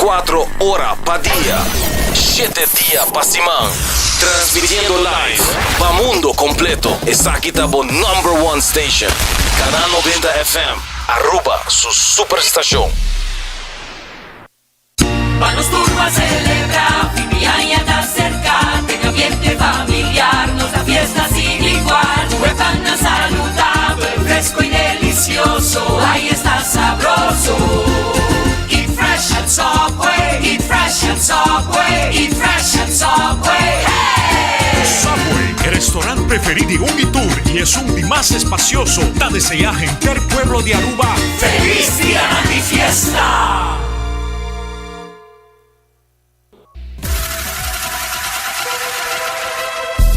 24 ora pa dia, shete dia pa siman. Transmitiendo live pa mundo completo. Esaki ta bo number one station. Canal 90 FM, Aruba su superstacion. Pa nos tur pa celebra, fin di aña ta cerca, den ambiente familiar nos da fiesta sin igual. Cu e pannan saludabel, fresco y delicioso, ay esta sabroso. Eat fresh at Subway, eat fresh at Subway, eat fresh at Subway, hey! Subway, e restaurant preferi di un y tur y esun di mas espacioso, ta desea henter pueblo di Aruba Feliz Dia di Fiesta!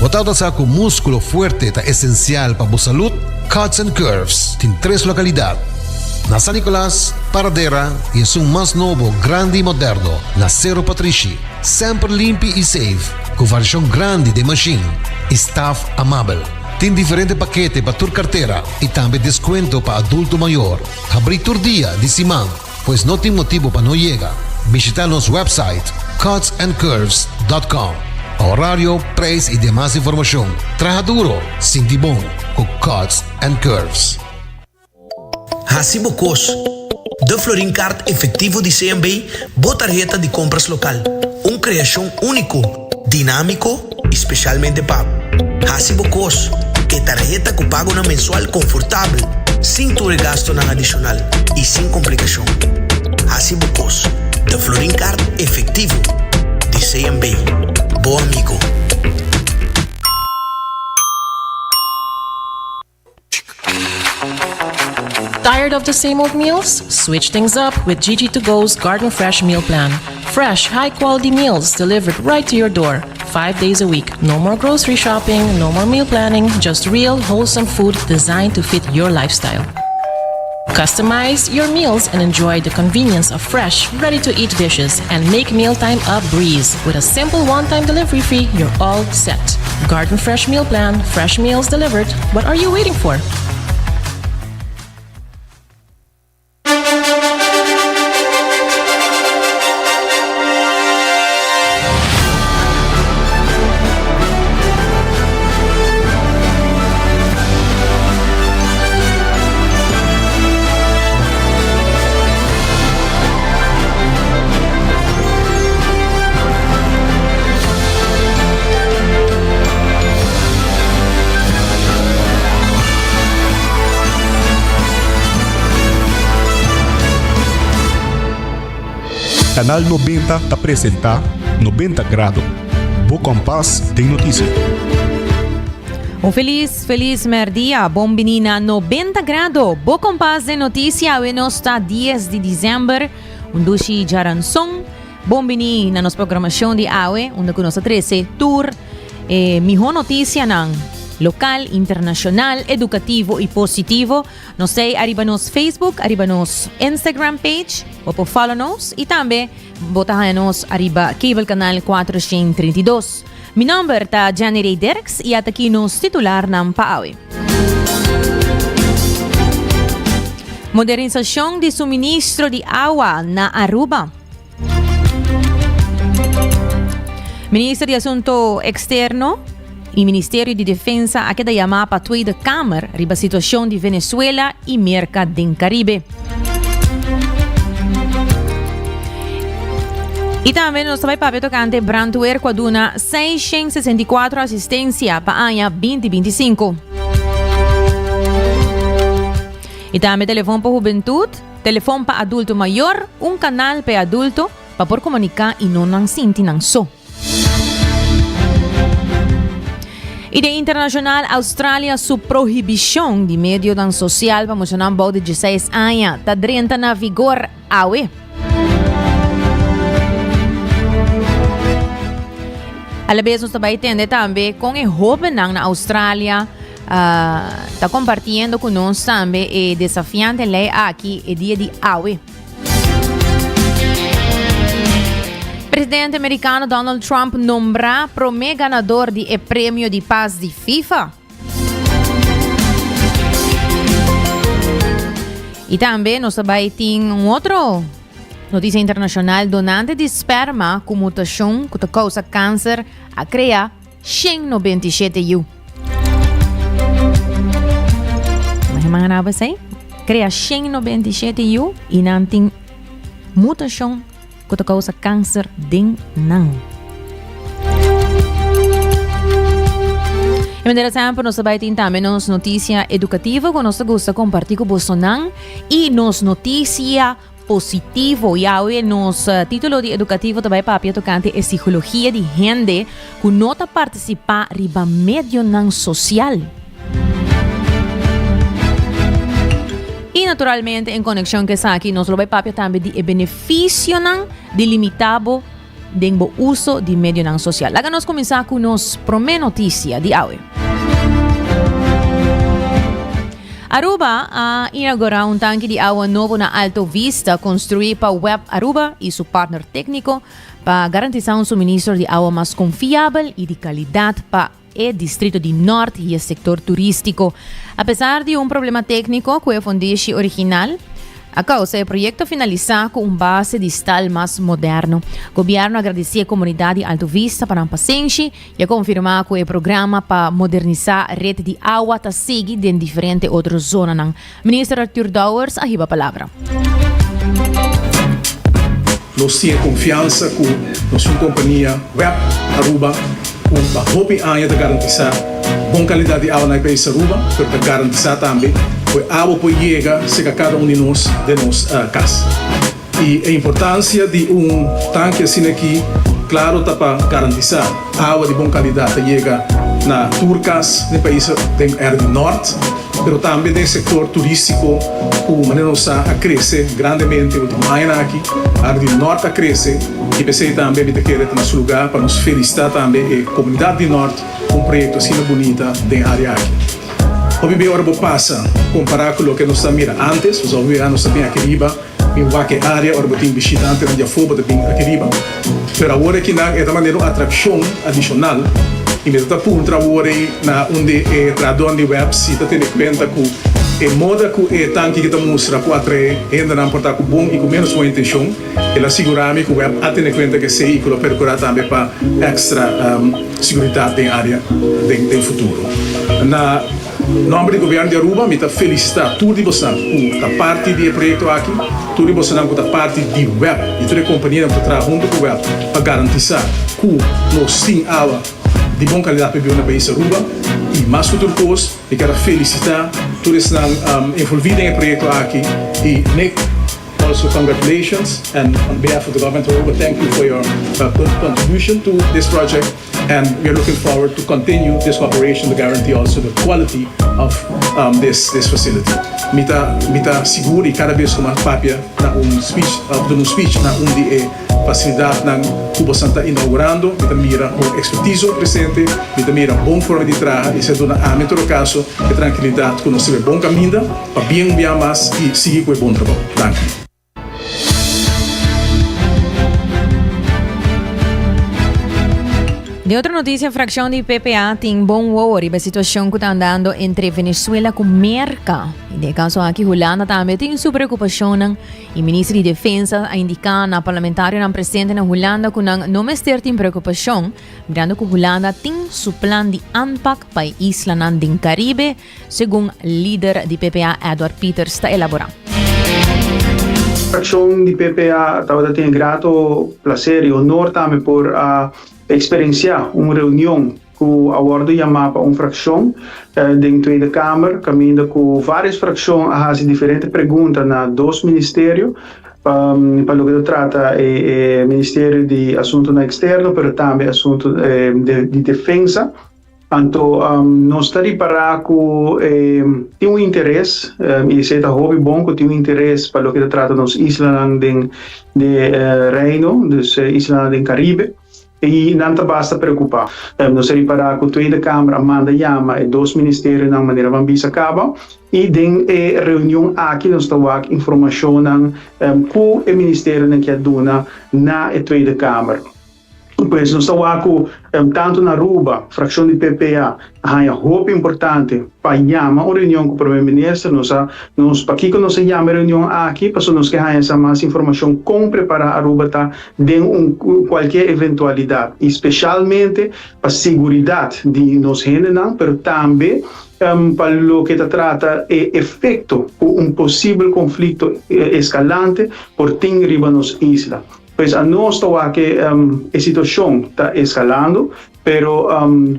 Bo tabata sa ku múskulo fuerte ta esensial pa bo salud? Cuts and Curves tin tres lokalidat, na San Nicolas, Paradera i esun mas nobo, grandi i moderno, na Sero Patrishi. Semper limpi i safe, ku variashon grandi den mashin i staf amabel. Tin diferente pakete pa tur kartera i tambe deskuento pa adulto mayor. Habrí tur dia di siman. Pues no tin motibo pa no yega. Bishita nos website cutsandcurves dot com pa horario, prijs y demas informacion. Traha duro, sinti bon cu Cuts and Curves. Haci bo cos. De Florin Card Efectivo di CMB, bo tarheta di compras local. Un creacion unico, dinamico y specialmente pa bo. Haci bo cos. E tarheta cu pagonan mensual confortabel, sin tur e gastonan adicional y sin complicacion. Haci bo cos. De Florin Card Efectivo di CMB. Bo amigo. Tired of the same old meals? Switch things up with Gigi to Go's Garden Fresh Meal Plan. Fresh, high quality meals delivered right to your door, five days a week. No more grocery shopping, no more meal planning, just real, wholesome food designed to fit your lifestyle. Customize your meals and enjoy the convenience of fresh, ready to eat dishes and make mealtime a breeze. With a simple one time delivery fee, you're all set. Garden Fresh Meal Plan, fresh meals delivered. What are you waiting for? Canal 90 ta presenta 90 Grado, bo kompas den notisia. Un felis, felis merdia. Bon bini na 90 Grado, bo kompas den notisia. Awe nos ta 10 di december, un dushi djaranson. Bon bini na nos programacion di awe, unda cu nos ta trece tur e miho noticianan local, internacional, educativo y positivo. Nos ta ariba nos Facebook, ariba nos Instagram page, bo por follow nos y tambe bo ta haya nos ariba cable canal 432. Mi nomber ta Jenny Ray Dirks y ata aki nos titularnan pa awe. Modernisacion di suministro di awa na Aruba. Minister di Asunto Externo y Ministerio di Defensa a keda yama pa Tweede Kamer riba situacion di Venezuela y Merca den Caribe. Y tambe nos ta bay papia tocante brandweer cu a duna 664 asistencia pa aña 2025. Y tambe telefon pa hubentud. Telefon pa adulto mayor, un kanal pa e adulto pa por komuniká i no nan sinti nan so. I den internashonal, Australia su prohibishon di medionan sosial pa muchanan bou di dieseis aña ta drenta na vigor awe. Alabes nos ta bai tende tambe kon e hóbennan na Australia Ta compartiendo cu nos tambe e desafiante ley aki e dia di awe. Presidente americano Donald Trump nombra prome ganador di e premio di paz di FIFA. Y tambe nos ta bay tin un otro. Noticia internacional, Donante di sperma cu mutacion cu ta causa cancer a crea 197 yiu. Imagina bo esey? Crea 197 yiu y nan tin mutacion cu ta causa cancer den nan. E manera semper nos ta bai tin tambe nos noticia educativo cu nos ta gusta comparti cu bosonan y nos noticia positivo. Y awe nos eh, título di educativo ta bai papia tocante e psicologia di hende cu no ta participa riba medionan social. Y naturalmente en conexion cu esaki nos lo bai papia tambe di e beneficionan di limita bo den bo uso di medionan social. Laga nos cuminsa cu nos prome noticia di awe. Aruba a inaugura un tanki di awa nobo na Alto Vista construi pa web Aruba y su partner tecnico pa garantisa un suministro di awa mas confiabel y di calidad pa e distrito di Nort y e sector turistico. Apesar di un problema tecnico cu e fundishi original a causa, e proyecto a finalisa cu un base di stal mas moderno. Gobierno a gradici e comunidad di Alto Vista pa nan pasenshi y a confirma cu e programa pa modernisa red di awa ta sigui den diferente otro zonanan. Minister Arthur Dowers a hiba palabra. Nos tin e konfiansa ku nos un kompania web Aruba ku pa hopi aña ta garantisá bon kalidat di awa na e pais Aruba, pero ta garantisá tambe ku e awa por yega serka kada un di nos den nos kas. I e importansia di un tanki asina aki klaro ta pa garantisá awa di bon kalidat ta yega na tur kas den pais den área di nòrt, pero tambe den sektor turístiko ku manera nos sa a krese grandemente último añanan aki. Área di nòrt a krese i p'esei tambe mi ta kere ta na su lugá pa nos felisitá tambe e komunidat di nòrt ku un proyekto asina bunita den área aki. Hopi bia ora bo pasa kompará ku loke nos ta mira ántes, pasobra hopi bia nos ta bin aki riba. Bin wak e área ora bo tin bishitantenan di afó bo ta bin aki riba. Pero awor aki nan e ta manera un atrakshon adishonal i mi ta ta puntra awor ei na un di e trahadónan di web si ta tene kuenta ku e moda ku e tanki ki ta mustra ku atraé hendenan por ta ku bon i ku ménos bon intenshon. El a sigurá mi ku web a tene kuenta ku esei i ku lo perkurá tambe pa èkstra siguridat den área den futuro. Na. Nomber di Gobierno di Aruba mi ta felicita tur di bosonan cu ta parti di e proyecto aki, tur di bosonan cu ta parti di web y tur e companianan cu ta traha hunto cu web pa garantisa cu nos tin awa di bon calidad pa biba na pais Aruba. Y mas cu tur cos mi kier a felicita tur esnan envolvi den e proyecto aki y Nick, Also congratulations and on behalf of the government of Aruba thank you for your contribution to this project and we are looking forward to continue this cooperation to guarantee also the quality of this this facility. Mi ta mi ta sigur y cada bes cu mi a papia na un speech of duna un speech na un di e facilidadnan cu bosan ta inaugurando mi ta mira bon expertizo presente, mi ta mira bon forma di traha y esey a duna ami en todo caso e trankilidad cu nos ta bay bon caminda. Pa bien un bia mas y sigui cu e bon trabou. Danki. Den otro noticia, fraccion di PPA tin bon wowo riba e situacion cu ta andando entre Venezuela cu Merca. Y den e caso aki Hulanda tambe tin su preocupacionnan y Minister di Defensa a indica na parlamentarionan presente na Hulanda cu nan no mester tin preocupacion mirando cu Hulanda tin su plan di aanpak pa e islanan den Caribe Segun lider di PPA Edward Pieters ta elaborá. Fraccion di PPA tabata tin e grato placer y honor tambe por a experiencia un reunion cu a wordo yama pa un fraccion den Tweede Kamer caminda cu varios fraccion a haci diferente pregunta na dos ministerio pa loke ta trata e ministerio di Asuntonan Externo pero tambe asunto di Defensa. Anto nos ta ripará ku tin un interes, i esei ta hopi bon ku tin un interes pa loke ta trata nos islanan den de Reino, dus islanan den Karibe, i nan ta basta preokupá. Nos a ripará ku Tweede Kamer a manda yama e dos ministerionan manera ban bisa kaba, i den e reunion aki nos ta wak informashonnan ku e ministerionan ke a duna na e Tweede Kamer. Pues nos ta wak ku tantu na Aruba, frakshon di PPA a haña hopi importante pa yama un reunion ku Prome Minister. Nos a nos pakiko nos a yama e reunion aki? Pasobra nos ke haña sa mas informashon kon prepará Aruba ta den un kualkier eventualidat i speshalmente pa seguridat di nos hendenan pero tambe pa loke ta trata e efekto ku un posibel konflikto eskalante por tin riba nos isla. Pues anos ta wak e situacion ta escalando, pero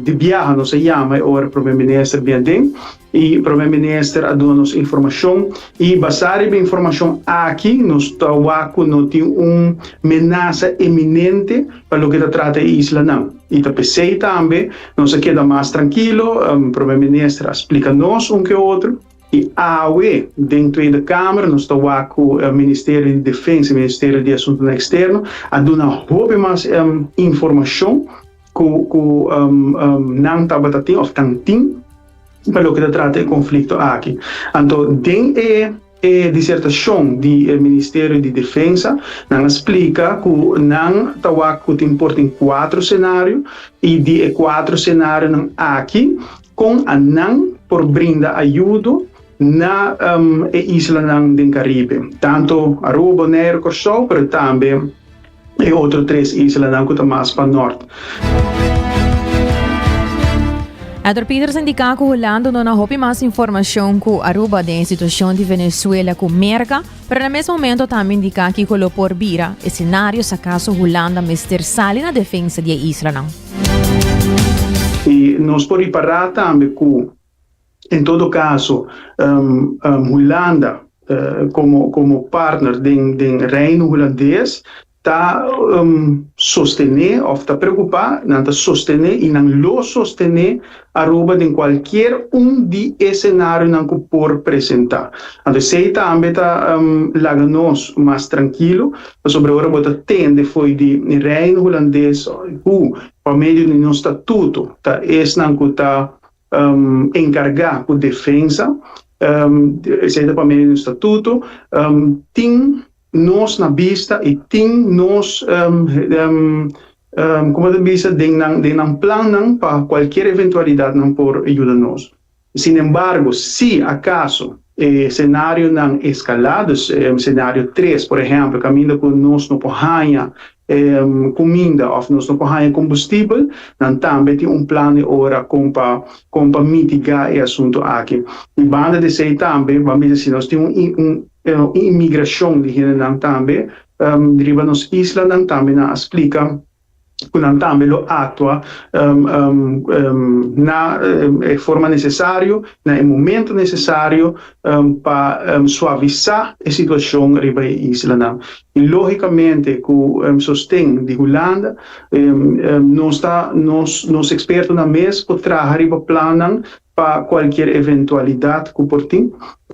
di biaha nos a yama e ora Prome Minister bin aden y Prome Minister a duna nos informacion y basa riba e informacion aki nos ta wak cu no tin un menasa eminente pa loke ta trata e islanan. Y ta p'esey tambe nos a keda mas trankilo, Prome Minister a splica nos un ke otro. I awe den Tweede Kamer nos ta wak ku Ministerio di Defensa i Ministerio di Asuntunan Eksterno a duna hopi mas informashon ku ku nan tabata tin òf tan tin pa loke ta trata e konflikto aki. Anto den e e disertashon di e Ministerio di Defensa nan a splika ku nan ta wak ku tin por tin kuatro senario i di e kuatro senarionan aki Kon a nan por brinda ayudo na e islanan den Caribe, tanto Aruba, Boneiru, Kòrsou, pero tambe e otro tres islanan ku ta mas pa nòrt. Edward Pieters a indiká ku Hulanda no na hopi mas informashon ku Aruba den e situashon di Venezuela ku Merka, pero na mes momento tambe indiká kiko lo por bira e senario si akaso Hulanda mester sali na defensa di e islanan. I nos por ripará tambe ku en todo kaso Hulanda komo komo partner den den Reino Hulandes ta sostené òf ta preokupá, nan ta sostené i nan lo sostené Aruba den kualkier un di e senarionan ku por presentá. Anto esei tambe ta laga nos mas trankilo Pasobra ora bo ta tende fo'i di Reino Hulandes ku pa medio di nos statuto ta esnan ku ta enkargá ku defensa, esei ta pa medio di nos statuto, tin nos na bista i tin nos komo ta bisa den nan den nan plannan pa kualkier eventualidat nan por yuda nos. Sin embargo, si acaso e scenarionan escala, dus scenario tres por ehempel, caminda cu nos no por haña cuminda of nos no por haña combustibel, nan tambe tin un plan di ora con pa con pa mitiga e asunto aki. Y banda di esey tambe, ban bisa si nos tin un un inmigracion di hendenan tambe riba nos islanan, tambe nan a splica. ku nan tambe lo aktua na e forma nesesario, na e momento nesesario pa suavisá e situashon riba e islanan. I lógikamente ku sosten di Hulanda nos ta nos nos ekspertonan mes por traha riba plannan pa kualkier eventualidat ku por tin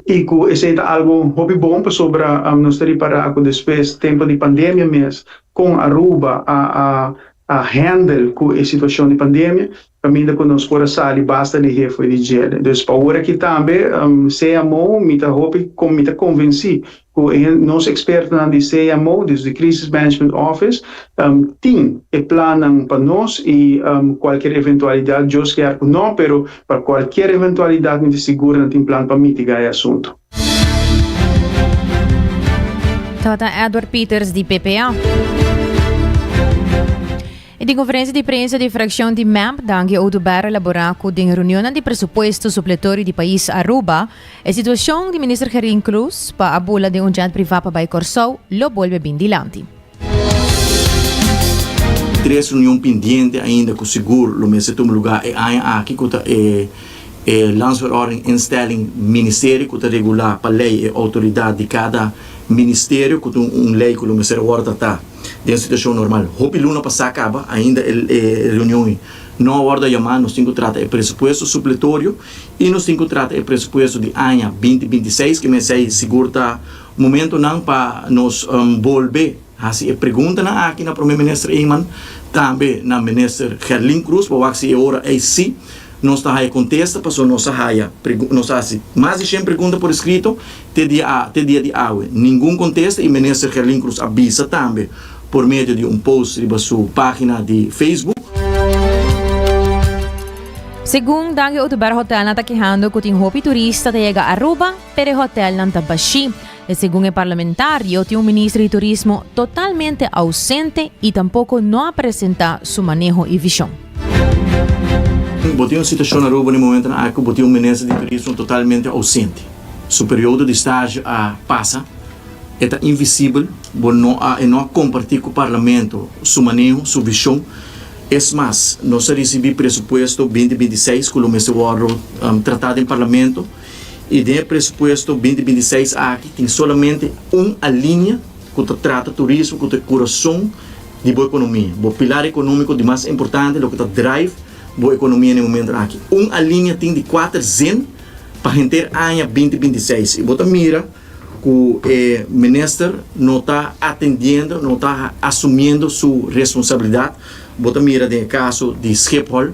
i ku esei ta algu hopi bon pasobra nos ta ripará ku despues tempu di pandemia mes kon Aruba a a a handle ku e situashon di pandemia kaminda ku nos por a sali basta lihé fo'i di djele. Dus pa ora aki tambe CMO mi ta hopi mi ta konvensí Ku e nos ekspertonan di CMO, dus di Crisis Management Office, tin e plannan pa nos i kualkier eventualidat, Dios kier ku no, pero pa kualkier eventualidat mi ta sigur nan tin plan pa mitiga e asuntu. Tabata Edward Pieters di PPA. E den conferencia di prensa di fraccion di mep, Dangui Oduber a elabora cu den reunionnan di presupuesto supletorio di pais Aruba, e situacion di Minister Gerlin Cruz pa a bula den un jet priva pa bay Corsou lo bolbe bin dilanti. Tres reunion pendiente ainda cu sigur lo mester tuma lugar e aña aki cu ta e e Landsverordening Instelling Ministerie cu ta regula pa ley e autoridad di cada ministerio cu ta un ley cu lo mester awor trata. Den situashon normal, hopi luna pasá kaba, ainda e reunion ei no a wòrdu a yamá. Nos tin ku trata e presupuesto supletorio i nos tin ku trata e presupuesto di aña binti binti seis, ke mesei sigur ta momentonan pa nos bolbe hasi e preguntanan aki na Prome Minister Eman, tambe na Minister Gerlin Cruz pa wak si e ora ei si nos ta haya kontesta, pasobra nos a haya nos a hasi mas di shen pregunta por eskrito. Te dia a te dia di awe ningun kontesta i Minister Gerlin Cruz a bisa tambe por medio di un post riba su pagina di Facebook. Segun Dangui Oduber hotelnan ta kehando ku tin hopi turista ta yega Aruba, pero e hotelnan ta bashí. E segun e parlamentario tin un minister di turismo totalmente ausente y tampoco no a presenta su maneho y vision. Bo tin un situacion na Aruba na e momentonan aki cu bo tin un minister di turismo totalmente ausente. Su periodo di stage a pasa, e ta invisibel, bo no a e no a comparti cu parlamento su maneho, su vision. Es mas, nos a ricibi presupuesto binti 26 cu lo mester wordo trata den parlamento. I den e presupuesto 2026 aki tin solamente un alinea ku ta trata turismo ku ta e kurason di bo ekonomia, bo pilar ekonómiko di mas importante, loke ta drive bo ekonomia na e momentu aki. Un alinea tin di kuater zin pa henter aña 2026 i bo ta mira ku e minister no ta atendiendo, no ta asumiendo su responsabilidat. Bo ta mira den e kaso di Schiphol.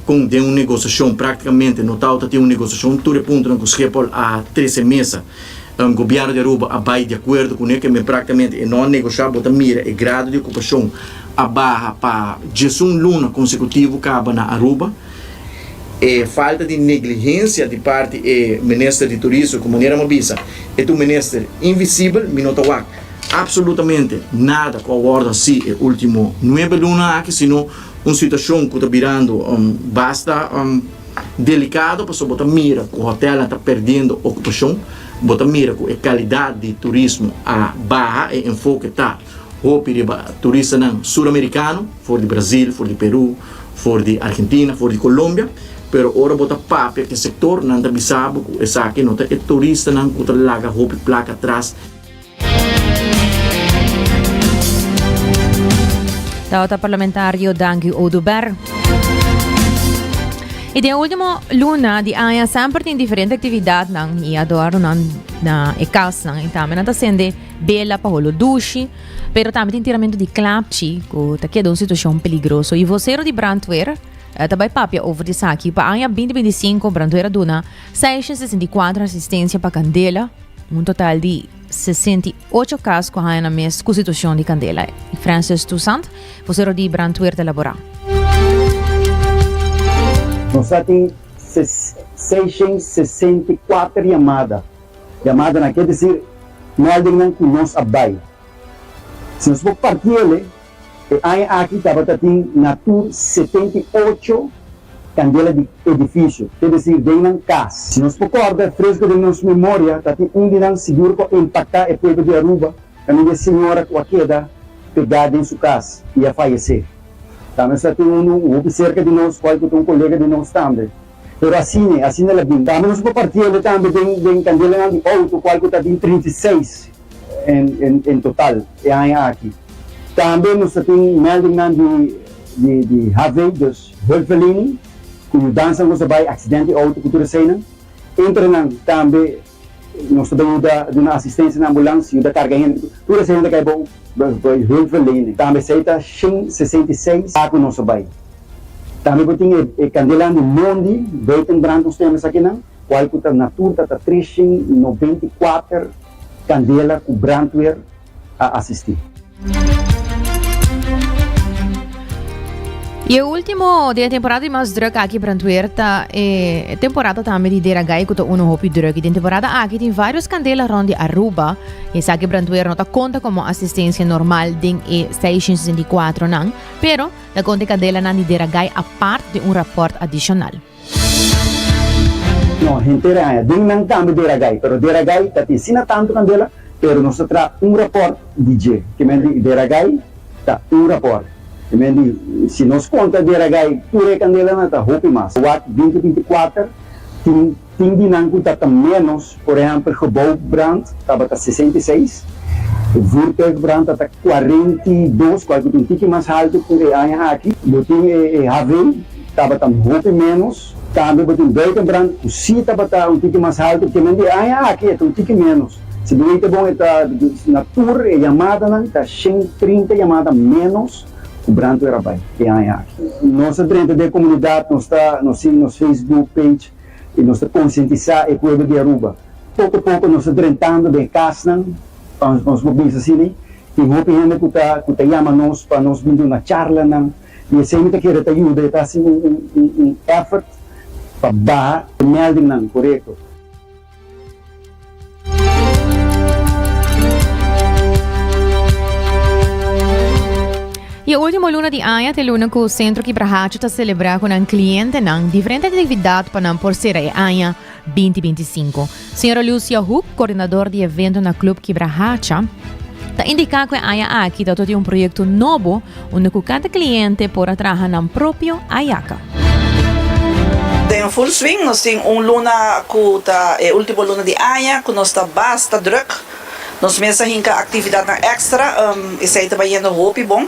Kon den un negosiashon praktikamente no tabata tin un negosiashon, tur e puntonan ku Schiphol a trese mesa, gobièrnu di Aruba a bai di akuerdo kuné, ke men praktikamente e no a negoshá. Bo ta mira e grado di okupashon a baha pa 11 luna konsekutivo kaba na Aruba. E falta di negligensia di parti e minister di turismo ku manera mi a bisa e ta un minister invisibel, mi no ta wak absolutamente nada ku a wòrdu hasí e último nuebe luna aki, sino Un situacion cu ta birando basta delicado pasobra bo ta mira cu hotelnan ta perdiendo ocupacion, bo ta mira cu e calidad di turismo a baha, e enfoke ta hopi riba turistanan suramericano for di Brazil, for di Peru, for di Argentina, for di Colombia, pero ora bo ta papia cu e sector nan ta bisa bo cu esaki no ta e turistanan cu ta laga hopi placa atras. Tabata parlamentario Dangui Oduber. Y den último luna di aña semper tin diferente actividadnan y adornonan na e casnan. Y tambe nan ta sende bela pa holo dushi, pero tambe tin tiramento di klapchi cu ta keda un situacion peligroso. Y vocero di brandweer eh, ta bai papia over di esaki. Pa aña 2025 brandweer a duna 664 asistencia pa candela. Un total di 68 kas ku haña nan mes ku situashon di kandela. Francis Toussaint, vosero di brandweer ta elaborá. Nos a tin 664 yamada. Yamadanan kier desir meldingnan ku nos a bai. Si nos por partiele, E aña aki tabata tin na tur 78 kandela di edifisio, ke desir den nan kas. Si nos por kòrda fresku den nos memoria, ta tin un di nan sigur ku a impaktá e pueblo di Aruba, kaminda e señora ku a keda pegá den su kas i a fayesé. Tambe nos ta tin unu hopi serka di nos, kual ku ta un kolega di nos tambe. Pero asina, asina el a bin. Tambe nos por partiende tambe den den kandelanan di outo, kual ku ta tin 36. En total e aña aki. Tambe nos ta tin meldingnan di di HV, dus hulpverlening, ku yudansa nos ta bai aksident di outo ku tur eseinan. Entre nan tambe nos ta bai yuda duna asistensia na ambulans, yuda karga hende, tur eseinan ta kai bou hulpverlening. Tambe esei ta 166 ku nos a bai. Tambe bo tin e kandelanan di mondi, buitenbrand nos ta yama esakinan, kual ku ta na tur ta ta 394. Candela cu brandweer a asisti. Y e ultimo di e temporada di mas druk aki brandweer ta e temporada tambe di Deragai cu ta uno hopi druk. Y den temporada aki tin varios candela rond di Aruba. Y esaki brandweer no ta conta como asistencia normal den e 664 nan, pero ta conta e candelanan di Deragai apart den un rapport adicional. No, henter e aña. Den nan tambe Deragai, pero Deragai ta tin asina tantu kandela, pero nos ta traha un rapòrt di dje. Ke men di Deragai ta un rapòrt. Ke men di si nos konta Deragai tur e kandelanan ta hopi mas. Wak binti 24 tin tin di nan ku ta ta ménos, por ehèmpel gebouwbrand tabata 66, voertuigbrand ta ta 42, kual ku ta un tiki mas haltu ku e aña aki. Bo tin e HV. Tabata hopi ménos. Tambe bo tin buitenbrand ku sí tabata un tiki mas haltu ke men di e aña aki e ta un tiki ménos. Si bo weten bon e ta na tur e yamadanan ta 130 yamada ménos ku brandweer a bai e aña aki. Nos a drenta den e komunidat, nos ta nos tin nos Facebook page i nos ta konsientisá e pueblo di Aruba. Poko poko nos ta drentando den e kasnan, nos por bisa asina. Tin hopi hende ku ta ku ta yama nos pa nos bin duna charlanan i esei mi ta kere ta yuda e ta hasi un un un un effort pa baha e meldingnan korekto. E ultimo luna di aña ta e luna ku Sentro Kibrahacha ta selebrá ku nan klientenan diferente aktividat pa nan por sera e aña 2025. Señora Lucia Hoek, koordinador di evento na Club Kibrahacha, ta indiká ku e aña aki ta tin un proyekto nobo unda ku kada kliente por a traha nan propio ayaka. Den full swing, nos tin un luna ku ta e ultimo luna di aña ku nos ta basta druk. Nos mes a hinka aktividatnan èkstra, esei ta bayendo hopi bon.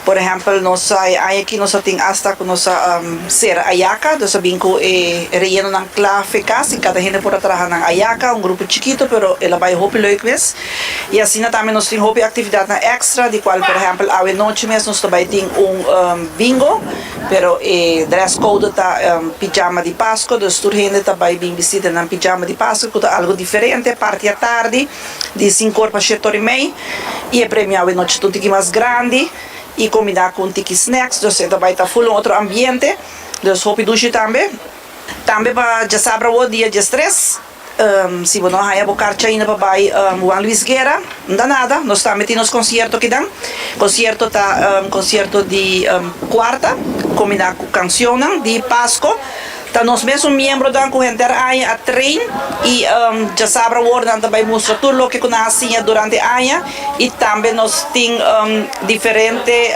Por ehèmpel, nos a e aña aki nos a tin asta ku nos a sera ayaka, nos a bin ku e reyenonan kla fe kas i kada hende por a traha nan ayaka, un grupo chikito pero el a bai hopi leuk mes. I asina tambe nos tin hopi aktividatnan èkstra di kual por ehèmpel awe nochi mes nos ta bai tin un bingo, pero e dress code ta pijama di Pasko, dus tur hende ta bai bin bisti den nan pijama di Pasko ku ta algu diferente parti atardi. Di sinkor pa shetor i mei i e premio awe nochi ta un tiki mas grandi i kombiná ku un tiki snacks, dus e ta bai ta ful un otro ambiente, dus hopi dushi tambe. Tambe pa djasabra awor dia diestres, si bo no a haña bo karchi ainda pa bai Juan Luis Guerra, no ta nada, nos tambe tin nos konsierto kidan. Konsierto ta konsierto di kuarta kombiná ku kansionnan di Pasko. Ta nos mesun miembronan ku henter aña a train i djasabra awor nan ta bai mustra tur loke ku nan a siña durante aña i tambe nos tin diferente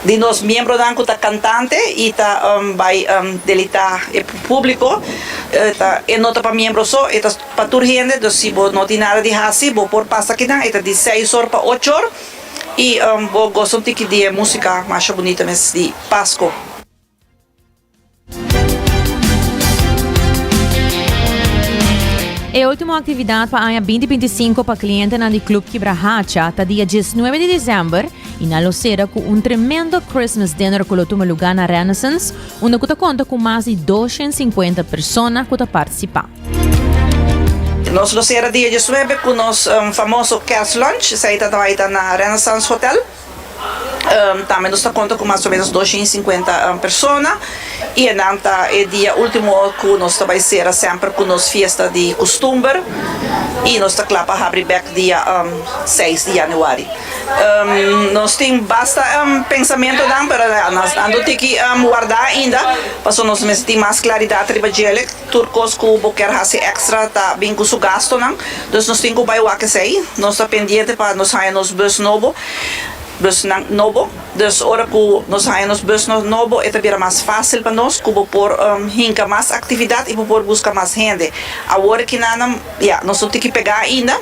di nos miembronan ku ta kantante i ta bai delita e publiko. Ta e no ta pa miembro so e ta pa tur hende dus si bo no tin nada di hasi bo por pasa kinan e ta di seis or pa ocho or i bo gosa un tiki di e musika masha bunita mes di Pasko. E ultimo actividad pa aña 2025 pa clientenan di Club Kibrahacha ta dia 19 di december y nan lo cera cu un tremendo Christmas dinner cu lo tuma lugar na Renaissance, unda cu ta conta cu mas di 250 persona cu ta participa. Nos lo cera dia 19 cu nos famoso Kerstlunch, esey ta bay ta na Renaissance Hotel. Tambe nos ta konta ku mas o menos 250 persona i enan ta e dia ultimo ku nos ta bai sera semper ku nos fiesta di kustumber i nos ta kla pa habri bek dia seis di yanüari. Nos tin basta pensamentonan pero nos ando tiki wardá ainda pasobra nos mester tin mas klaridat riba djele. Tur kos ku bo kier hasi èkstra ta bin ku su gastonan. Dus nos tin ku bai wak esei. Nos ta pendiente pa nos haña nos bus nobo, busnan nobo. Dus ora ku nos haña nos busnan nobo e ta bira mas fásil pa nos ku bo por hinka mas aktividat i bo por buska mas hende. Awor kinanan, ya, nos no tin ki pegá ainda.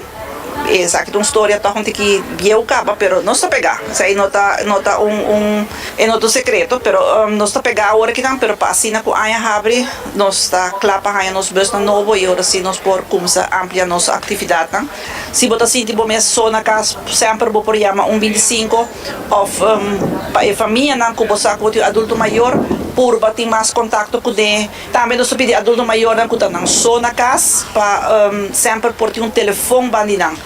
Esaki ta un storia tòg un tiki bieu kaba, pero nos ta pegá. Esei no ta no ta un un e no ta un sekreto, pero nos ta pegá awor akinan, pero pa asina ku aña habri nos ta kla pa haña nos busnan nobo i ora sí nos por kumsa amplia nos aktividatnan. Si bo ta sinti bo mes so na kas, semper bo por yama un bintisinko òf pa e famianan ku bo sa ku bo tin un adulto mayor, purba tin mas kontakto kuné. Tambe nos ta pidi adulto mayornan ku ta nan so na kas pa semper por tin un telefon ban di nan.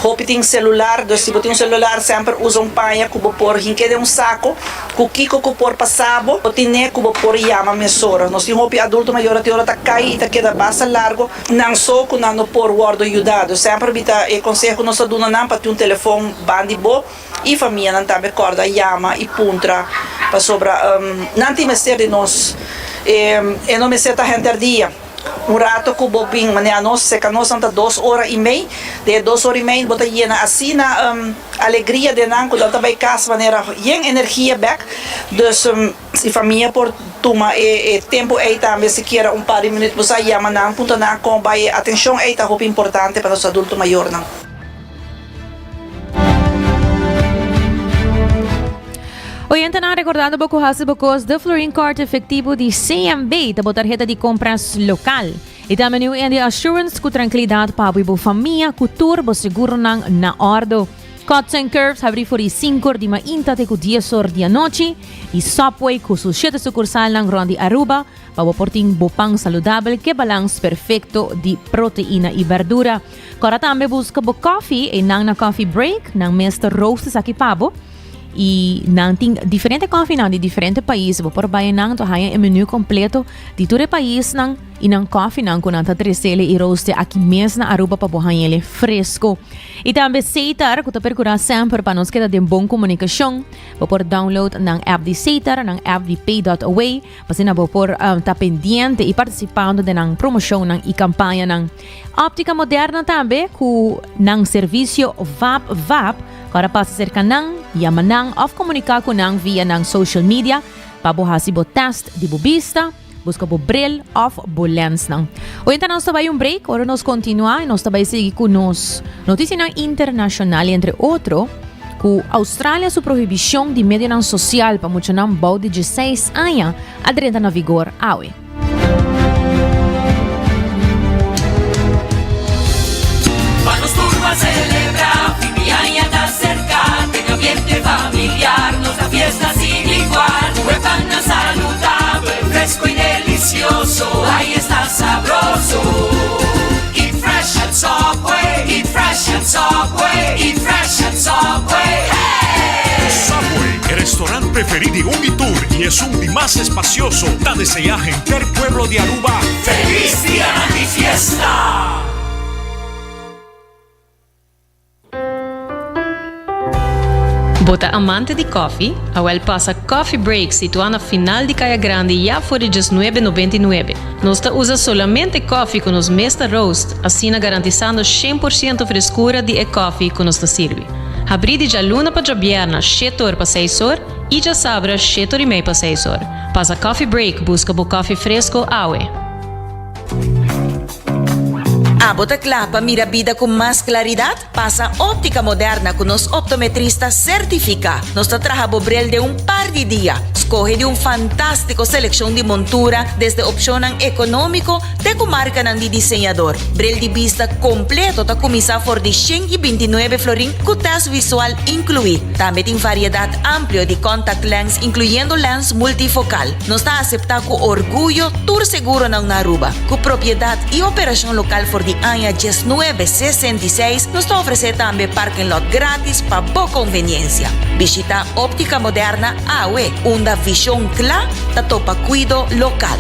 Hopi tin selular, dus si bo tin un selular semper usa un paña ku bo por hink'é den un sako ku kiko ku por pasa bo, bo tin'é ku bo por yama mesora. Nos tin hopi adulto mayor a tin ora ta kai i ta keda basta largo nan so ku nan no por wòrdu yuda. Dus semper mi ta e konseho ku nos ta duna nan pa tin un telefon ban di bo. I famianan tambe kòrda yama i puntra pasobra nan tin mester di nos. E no mester ta henter dia. Un rato ku bo bin manera nos seka nos nan ta dos ora i mei. Den e dos ora i mei bo ta yena asina alegria den nan ku nan ta bai kas manera yen energia bèk. Dus si famia por tuma e tempu ei tambe sikiera un par di minüt bo sa yama nan puntra nan kon bai e atenshon ei ta hopi importante pa nos adulto mayornan. Oyentenan recordando bo cu haci bo cos de Florin Card efectivo di CMB ta bo tarjeta di compras local. Y tambe New India Assurance cu tranquilidad pa bo y bo famia cu tur bo seguronan na ordo. Cuts and Curves habri for di sinku or di mainta te ku dies or di anochi i Subway ku su shete sukursalnan rònt di Aruba pa bo por tin bo pan saludabel ke balans perfekto di proteina i bèrdura. Kòrda tambe buska bo kòfi einan na Coffee Break, nan mes ta roast esaki pa bo i nan tin diferente kòfinan di diferente pais. Bo por bai einan to haña e menu kompleto di tur e paisnan i nan kòfinan ku nan ta tresele i roaste aki mes na Aruba pa bo hañ'ele fresco. I tambe Setar ku ta perkurá semper pa nos keda den bon komunikashon. Bo por download nan app di Setar, nan app di Pay dot Away, pa asina bo por ta pendiente i partisipando den nan promoshonnan i kampañanan. Óptica Moderna tambe ku nan servisio Vap Vap, ku ora pasa serka nan, yama nan òf komuniká ku nan via nan social media pa bo hasi bo tèst di bo bista. Buska bo bril of bo lensnan. Oyenta nos ta bai un break, ora nos kontinuá nos ta bai sigui ku nos notisianan internashonal i entre otro ku Australia su prohibishon di medionan sosial pa muchanan bou di dieseis aña a drenta na vigor awe. Pa nos tur ban celebra, fin di aña ta cerca, den ambiente familiar, nos ta fiesta sin igual. Cu e pan nan saludabel, fresco y delicioso, ay esta sabroso. Eat fresh at Subway, eat fresh at Subway, eat fresh at Subway, hey! Subway, e restaurant preferí di un i tur i esun di mas espacioso, ta deseá henter pueblo di Aruba Feliz Dianan di Fiesta! Bo ta amante di koffie? Awel pasa Coffee Break situá na final di Kaya Grandi ya for di diesnuebe nobenta i nuebe. Nos ta usa solamente koffie ku nos mes ta roast, asina garantisando shen por siento freskura di e koffie ku nos ta sirbi. Habrí di djaluna pa djabièrna shete or pa seis or i djasabra shete or i mei pa seis or. Pasa Coffee Break buska bo koffie fresko awe. Abo ta kla pa mira bida ku mas klaridat? Pasa Óptica Moderna ku nos optometrista sertifiká. Nos ta traha bo bril den un par di dia. Skohe di un fantástiko selekshon di montura, desde opshonnan ekonómiko te ku markanan di diseñador. Bril di bista kompleto ta kuminsá for di 129 florin ku tèst visual inkluí. Tambe tin variedat amplio di contact lens inkluyendo lens multifokal. Nos ta aseptá ku orguyo tur seguronan na Aruba. Ku propiedat i operashon lokal for di aña diesnuebe sesenta i seis, nos ta ofresé tambe parking lot gratis pa bo konveniensia. Bishitá Óptica Moderna awe, unda vishon kla ta topa kuido lokal.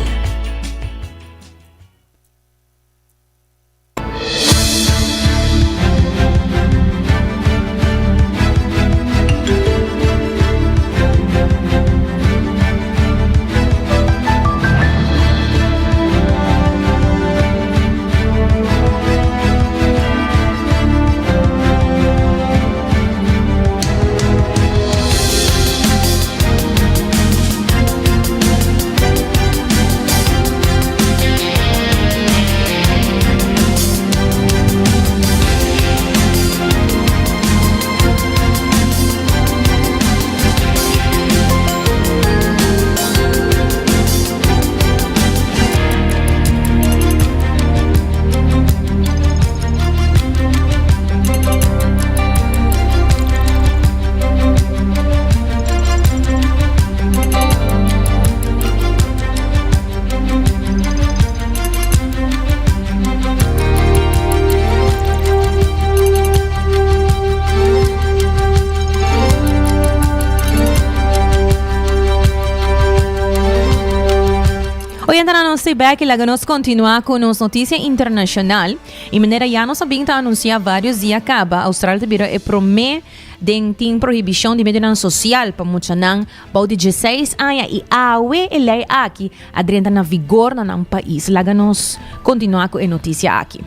Oyentenan nos ta bek y laga nos continua cu nos noticia internacional. Y manera ya nos a bin ta anuncia varios dia caba, Australia ta bira e prome den tin prohibicion di medionan social pa muchanan bou di dieseis aña y awe e ley aki a drenta na vigor na nan pais. Laga nos continua cu e noticia aki.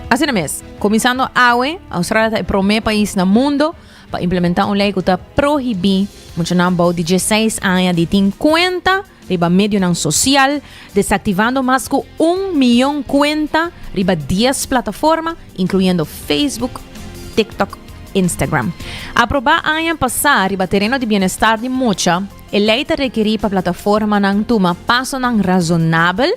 Asina mes, cuminsando awe, Australia ta e prome pais na mundo pa implementa un ley cu ta prohibi muchanan bou di dieseis aña di tin cuenta riba medionan social, desactivando mas cu un miyon cuenta riba dies plataforma, incluyendo Facebook, TikTok, Instagram. Aproba aña pasa riba tereno di bienestar di mucha. E lei ta rekerí pa plataformanan tuma pasonan razonabel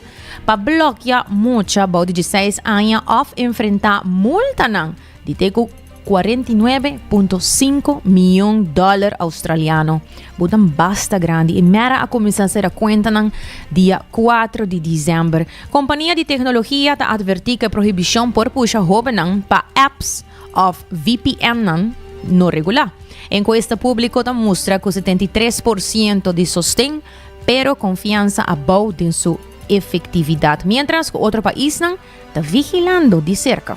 pa blòkia mucha bou di dieseis aña òf enfrentá multanan di te ku 49.5 mion dòler australiano. Botan basta grandi. E mera a kuminsá sera kuentanan dia 4 di desèmber. Kompania di teknologia ta atvertí ku e prohibishon por pusha hóbennan pa apps òf VPN-nan no regulá. Enkuesta públiko ta mustra ku 73 por siento di sosten, pero konfiansa abou den su efektividat, miéntras ku otro paisnan ta vigilando di serka.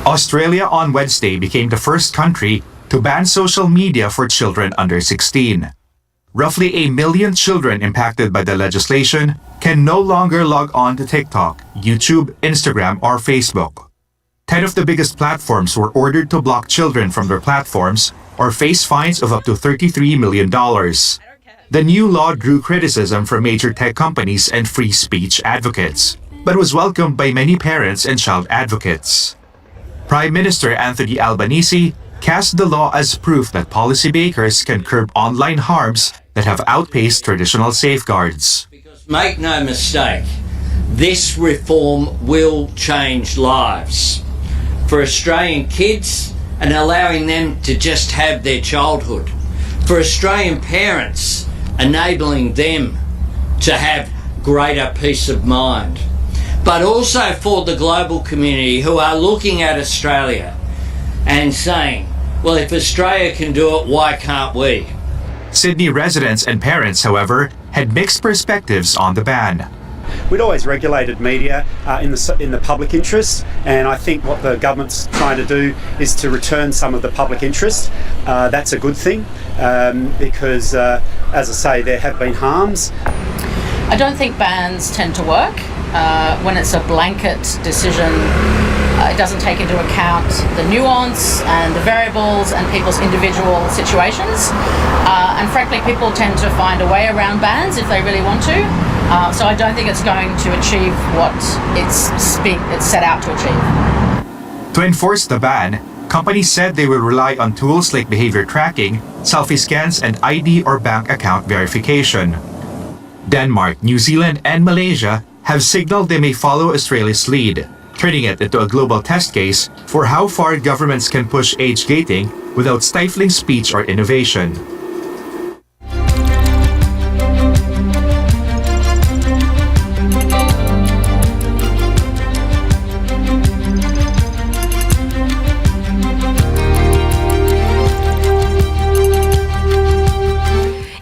Australia on Wednesday became the first country to ban social media for children under 16. Roughly a million children impacted by the legislation can no longer log on to TikTok, YouTube, Instagram, or Facebook. 10 of the biggest platforms were ordered to block children from their platforms or face fines of up to $33 million. The new law drew criticism from major tech companies and free speech advocates, but was welcomed by many parents and child advocates. Prime Minister Anthony Albanese cast the law as proof that policymakers can curb online harms that have outpaced traditional safeguards. Make no mistake, this reform will change lives. For Australian kids and allowing them to just have their childhood. For Australian parents, enabling them to have greater peace of mind. But also for the global community who are looking at Australia and saying, well, if Australia can do it, why can't we? Sydney residents and parents, however, had mixed perspectives on the ban. We'd always regulated media uh, in the in the public interest, and I think what the government's trying to do is to return some of the public interest. Uh, that's a good thing um, because, uh, as I say, there have been harms. I don't think bans tend to work uh, when it's a blanket decision. Uh, it doesn't take into account the nuance and the variables and people's individual situations. Uh, and frankly, people tend to find a way around bans if they really want to. Uh, so I don't think it's going to achieve what it's, it's set out to achieve. To enforce the ban, companies said they will rely on tools like behavior tracking, selfie scans, and ID or bank account verification. Denmark, New Zealand, and Malaysia have signaled they may follow Australia's lead, turning it into a global test case for how far governments can push age gating without stifling speech or innovation.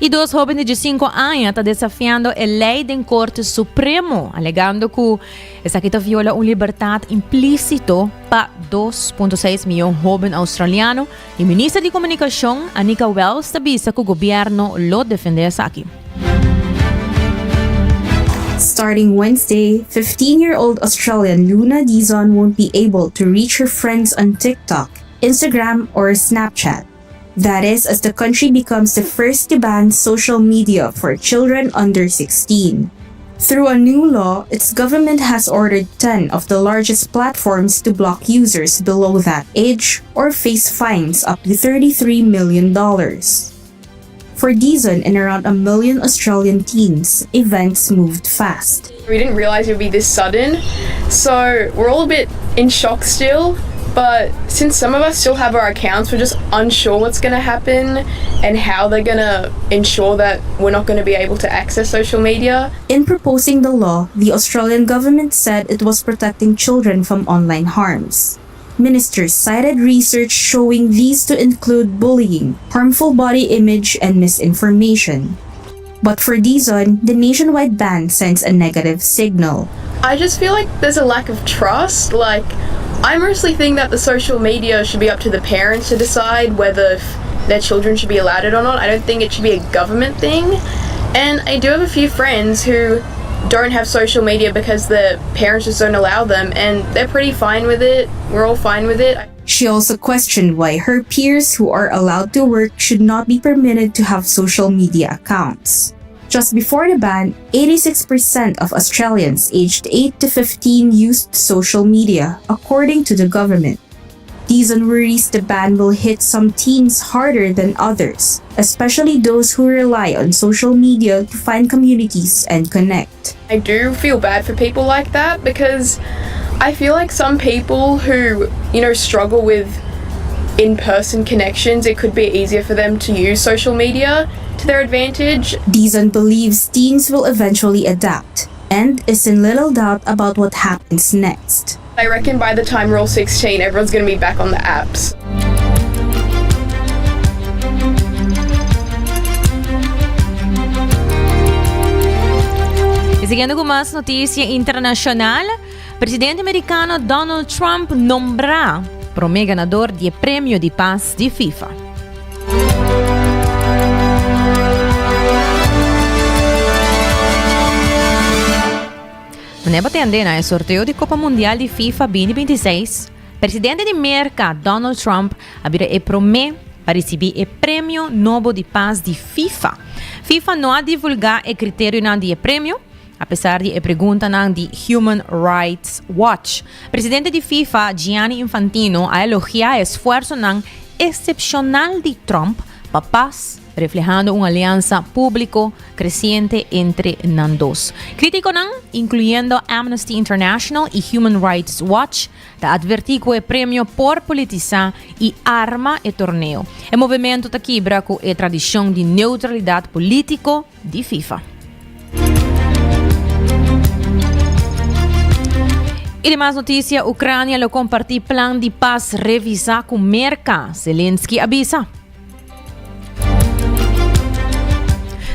Y dos hoben di 5 aña ta desafiando e ley den Corte Supremo, alegando cu esaki ta viola un libertad implícito pa 2.6 miyon hoben australiano. Y minister di Comunicacion, Anika Wells, ta bisa cu gobierno lo defende esaki. Starting Wednesday, 15-year-old Australian Luna Dizon won't be able to reach her friends on TikTok, Instagram, or Snapchat. That is, as the country becomes the first to ban social media for children under 16. Through a new law, its government has ordered 10 of the largest platforms to block users below that age or face fines up to $33 million. For Dizon and around a million Australian teens, events moved fast. We didn't realize it would be this sudden, so we're all a bit in shock still. But since some of us still have our accounts, we're just unsure what's going to happen and how they're going to ensure that we're not going to be able to access social media. In proposing the law, the Australian government said it was protecting children from online harms. Ministers cited research showing these to include bullying, harmful body image, and misinformation. But for Dizon, the nationwide ban sends a negative signal. I just feel like there's a lack of trust. Like, I mostly think that the social media should be up to the parents to decide whether their children should be allowed it or not. I don't think it should be a government thing. And I do have a few friends who don't have social media because the parents just don't allow them, and they're pretty fine with it. We're all fine with it. She also questioned why her peers who are allowed to work should not be permitted to have social media accounts. Just before the ban, 86% of Australians aged 8 to 15 used social media, according to the government. Dizon worries the ban will hit some teens harder than others, especially those who rely on social media to find communities and connect. I do feel bad for people like that because I feel like some people who, you know, struggle with in person connections, it could be easier for them to use social media to their advantage. Dizon believes teens will eventually adapt and is in little doubt about what happens next. I reckon by the time we're all 16, everyone's going to be back on the apps. Y siguiendo cu mas noticia internacional, presidente americano Donald Trump nombra prome ganador di e premio di paz di FIFA. Manera bo tende na e sorteo di Copa Mundial di FIFA 2026, presidente di Merca Donald Trump a bira e prome pa ricibi e premio nobo di pas di FIFA. FIFA no a divulga e criterionan di e premio, apesar di e preguntanan di Human Rights Watch. Presidente di FIFA Gianni Infantino a elogia e esfuersonan excepcional di Trump pa pas, reflehando un aliansa publico creciente entre nan dos. Criticonan, incluyendo Amnesty International y Human Rights Watch, ta adverti cu e premio por politisa y arma e torneo. E movimento ta kibra cu e tradicion di neutralidad politico di FIFA. Y di mas noticia, Ucrania lo comparti plan di paz revisa cu Merca, Zelensky a bisa.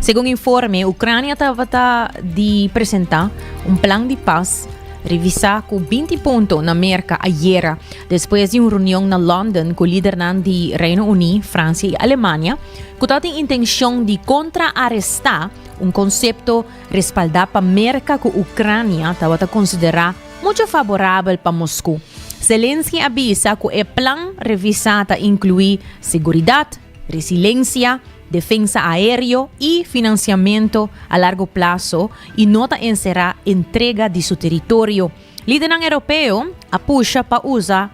Segun informe, Ucrania tabata di presenta un plan di paz revisa cu 20 punto na Merca ayera, despues di un reunion na London cu lidernan di Reino Uni, Francia y Alemania, cu tabatin intencion di contra-aresta un concepto respalda pa Merca cu Ucrania tabata considera mucho favorabel pa Moscu. Zelensky a bisa cu e plan revisa ta inclui seguridad, resilencia, defensa aereo y financiamento a largo plazo y no ta encera entrega di su teritorio. Lidernan Europeo a pusha pa usa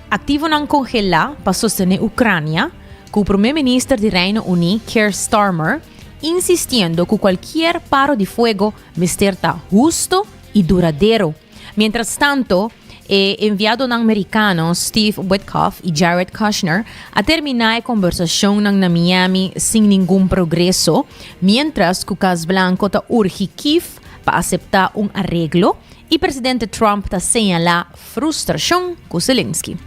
activonan congela pa sostene Ucrania, cu Prome Minister di Reino Uni, Keir Starmer, insistiendo cu cualkier paro di fuego mester ta husto y duradero. Mientras tanto, e enviadonan mericano Steve Witkoff y Jared Kushner a termina e conversacionnan na Miami sin ningun progreso, mientras cu Cas Blanco ta urgi Kiev pa acepta un areglo y presidente Trump ta señala frustracion cu Zelensky.